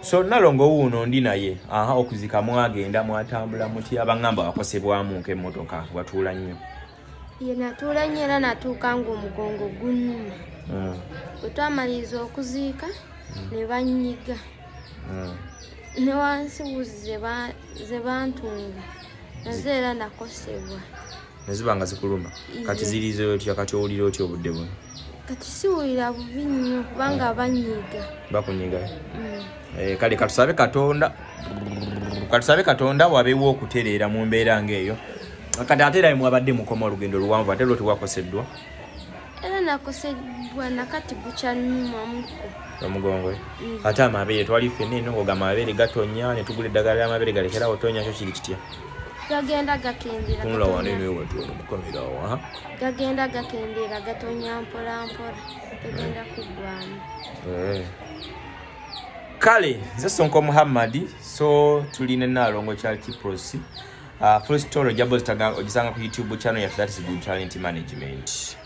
So Nalongo wuuno ndi naye. Aha, okuzika mwagenda mwatambula mutya? Baŋŋamba wakosebwamu nk'emmotoka, watuula nnyo. Ye, natuula nnyo era natuuka ng'omugongo gunnuma. Bwe twamaliriza okuziika ne bannyiga ne wansi wuzi ze bantunga nazo era nakosebwa. Neziba nga zikuluma kati zirize otya? Kati owulira otya obudde buno? Kati siwulira bubi nnyo kubanga banyiga. Bakunyiga. Eh, kale katusabe Katonda wabeewo okutereera mu mbeera ng'eyo. Kati ate era mwabadde mukoma olugendo luwanvu, ate lwo tewakoseddwa? Era nakoseddwa, nakati gukyannumamukko. Omugongo, eh? Ate amabeere, twali ffenna eno ng'ogamba amabeere gatonya, ne tugula eddagala ly'amabeere galekerawo tonya, kyo kiri kitya? Gagenda gakendeera. Tunula wano. Gatonya. Eno ewetu ono mukamerawo, aha. Gagenda gakendeera, gatonya mpola mpola, gagenda kuggwamu. Eh. Kale nze Sonko Muhammadi, so tulina Naalongo Charles Kiprosi. Full story ojja ogisanga ku YouTube channel yaffe, that is Good Talent Management.